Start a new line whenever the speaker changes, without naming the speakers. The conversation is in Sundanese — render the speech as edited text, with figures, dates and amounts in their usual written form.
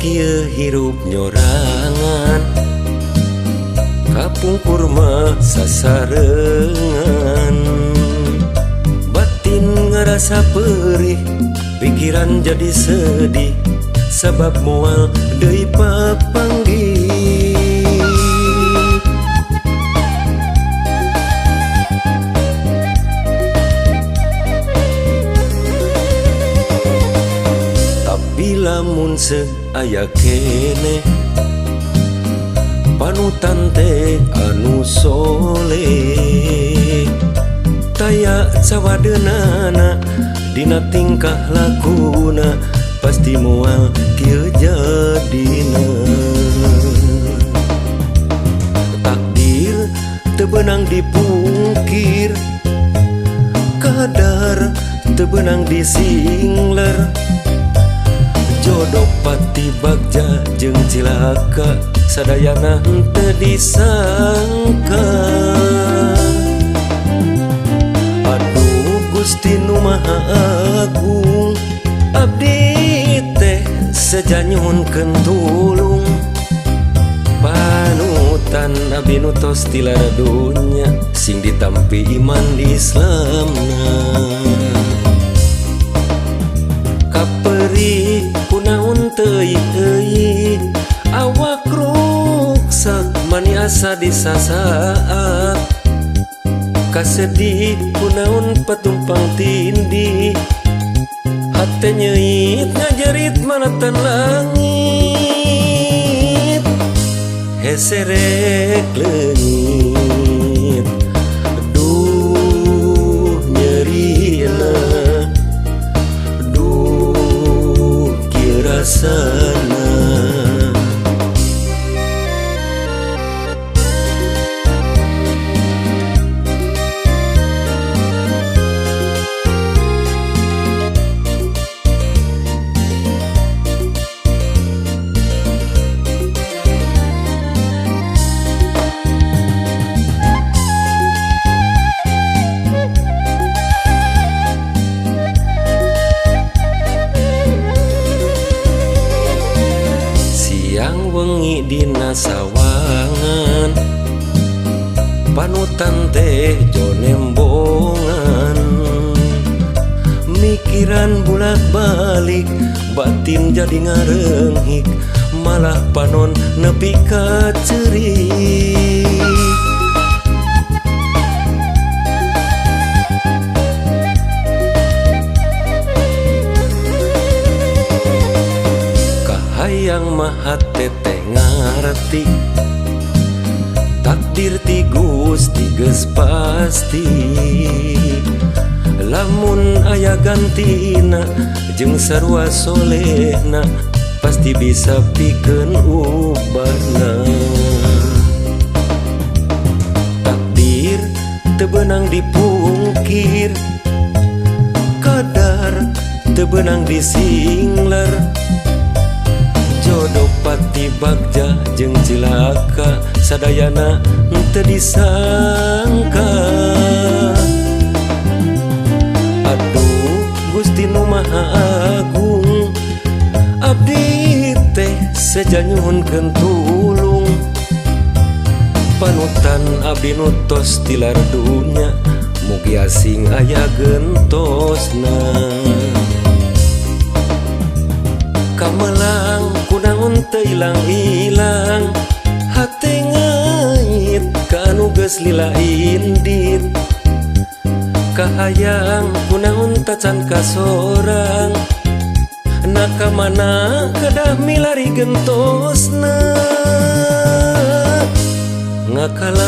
kieu hirup nyorangan, kapungkur mah sasarengan. Batin ngarasa perih, pikiran jadi sedih, sabab moal deui papanggih. Tapi lamun seug aya keneh, panutan teh anu soleh, taya cawadeunana dina tingkah lakuna, pasti moal kieu jadina. Takdir teu beunang dipungkir, kadar teu beunang disingler. Jodoh pati bagja jeung cilaka, sadayana henteu disangka. Aduh Gusti nu Maha Agung, abdi teh seja nyuhunkeun tulung. Panutan abdi nu tos tilar dunya, sing ditampi iman Islamna. Kaperi kunaon teuing-euing, awak ruksak mani asa disasaak. Kasedih kunaon patumpang tindih, hate nyeuit ngajerit manatan langit. Heserek leungit, duh nyerina, duh kieu rasana. Siang wengi dina sawangan, panutan teh jonembongan. Mikiran bulak-balik, batin jadi ngarenghik, malah panon nepi ka ceurik. Kahayang mah hate teh ngarti, takdir ti Gusti geus pasti. Lamun aya gantina jeung sarua solehna, pasti bisa pikeun ubahna. Takdir teu beunang dipungkir, kadar teu beunang disingler. Jodoh pati bagja jeung cilaka, sadayana henteu disangka. Aduh Gusti nu Maha Agung, abdi teh seja nyuhunkeun tulung. Panutan abdi nu tos tilar dunya, mugi asing aya gentosna. Kamelang kunaon teu ilang-ilang, hate ngait ka anu geus lila indit. Kahayang kunaon tacan kasorang, na ka mana kedah milari gentosna. Ngakalang